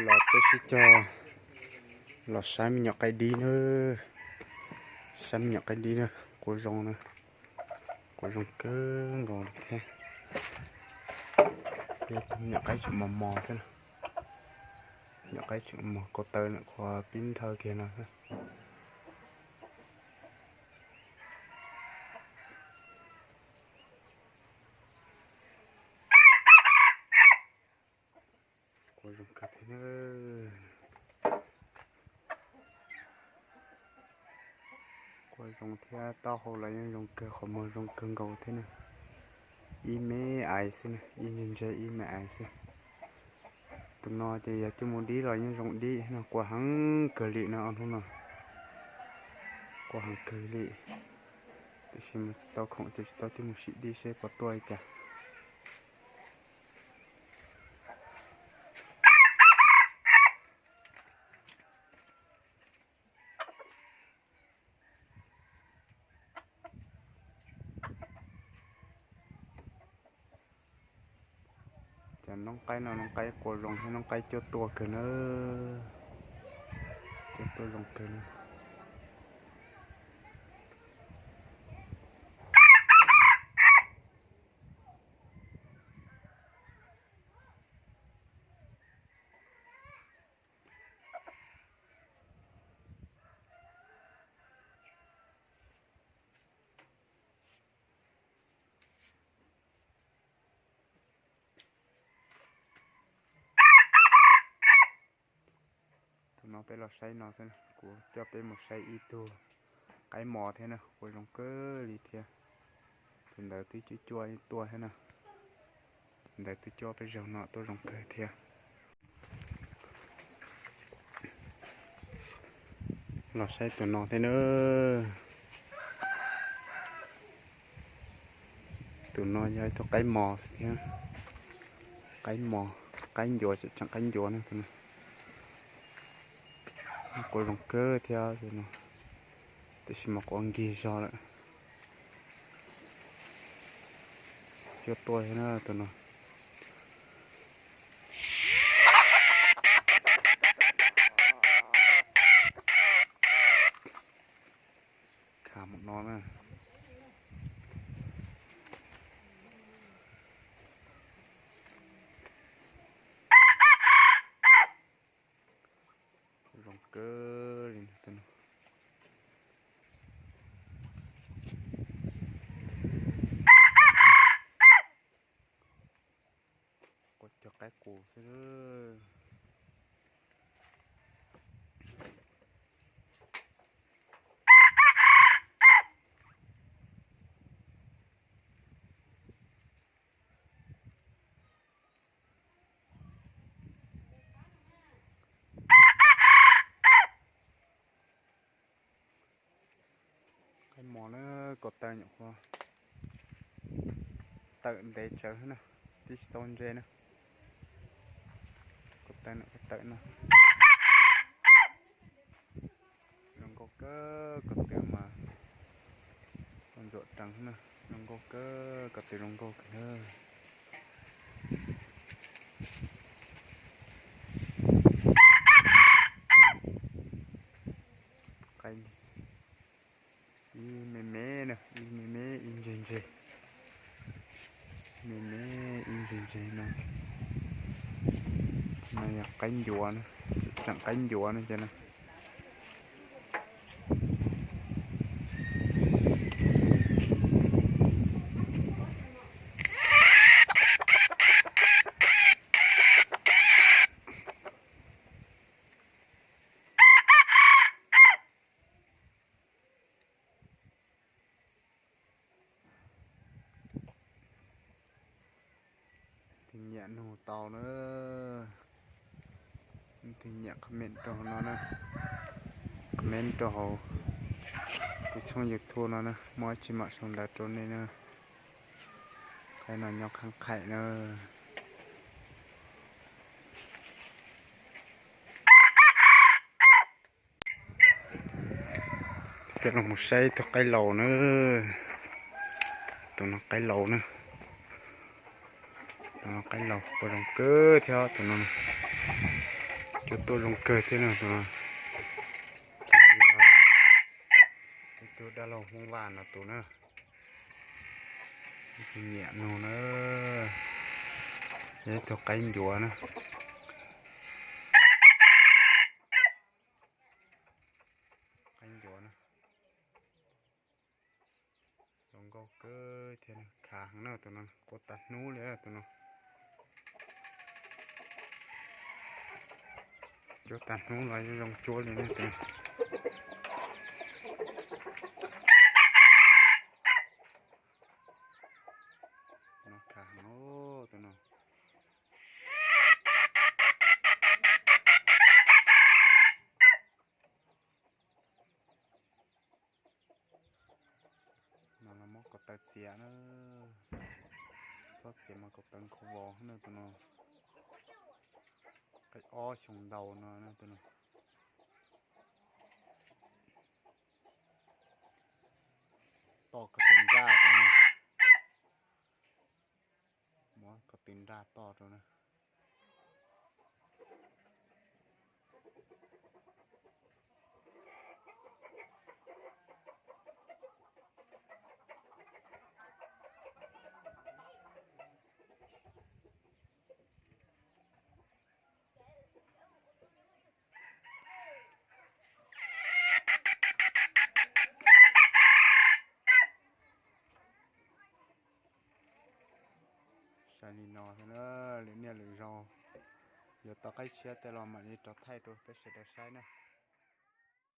Los peb sib cog los saib me nyuam qaib dib na, saib me nyuam qaib dib na, quav zoo na, quav zoo kawg nkaus li thiab. Peb tus me nyuam qaib tseem mos mos xwb na, nyuam qaib tseem mos, ko taw nim qhuav pib nthaw kiag no xwb. Quav zoo kawg thiab na. Quav zoo thiab taub hau los yeej zoo kawg, qhov muag zoo kawg nkaus thiab na. Ib me ais xwb na, ib ntse ntse ib me ais xwb. Tus no ces yog coj mus dib los yeej zoo dib no, quav heev kawg li no, ob hnub no quav heev kawg li. Tiam sis mas tsis tau khoom ces tsis tau coj mus sim dib seb puas tuaj li cas. Cov noob qaib no noob qaib quav zoo thiab noob qaib cuab tuaj kawg na, cuab tuaj zoo kawg na. Tus no peb los saib no xwb, kuv coj peb mus saib ib tug qaib mos thiab na, quav zoo kawg li thiab. Tus ntawd twb cuaj cuaj tuaj thiab na, tus ntawd twb cuaj peb zaug no tuaj zoo kawg thiab. Los saib tus no thiab na. Tus no yog ib tug qaib mos xwb thiab, qaib mos, qaib ncuav, tseem qaib ncuav na tus no. Quav zoo kawg thiab tus no, tiam sis mas quav nkig zog lawm. Cuaj tuaj thiab na tus no. Khav mus no na. Zoo kawg li no. Quav cog qaib qus xwb. Qaib mos na, ko taw nyuam qhuav tawm ntev tsawv na, twb tsis tau ntse na. Ko taw no, ko taw no zoo nkauj kawg, ko tw mas ntxuam reev na, zoo nkauj kawg, ko tw zoo nkauj kawg na. Qaib ib me me na, ib me me ib ntse ntse, me me ib ntse ntse no. No yog qaib ncuav na, tseem qaib ncuav no ces no. Tus nyiam nug tau na, tus nyiam comment rau hauv no na, comment rau hauv kuv tshooj YouTube no na, muaj tsi mam sau ntawv rau nej na. Qaib no nyob qhab qhaim na. Peb los mus saib tus qaib laus na. Tus no qaib laus na. Tus no qaib laus quav zoo kawg thiab tus no. Tuaj zoo kawg thiab na tus no. Tus dab laug Hmoob Vaj no tus na. Tus nyiam nug na. Yog ib tug qaib ncuav na. Qaib ncuav na. Zoo nkauj kawg thiab, khav heev na tus no, quaj tag hnub li tus no. Cuab tag hnub los zoo cuab li na tus no. Tus no khav heev tus no. No los muab ko taw txiav na. Txhob txiav mas ko taw nkhaus vos na tus no. Qaib ob xyoo ntau no tus no. Toj ko tw nraj rau na. Muab ko tw nraj toj rau na. Sai li no xwb na, lwm niaj lwm zaus yuav tau qaib tshiab tej los mam li rov thaij rau peb sawv daws saib na.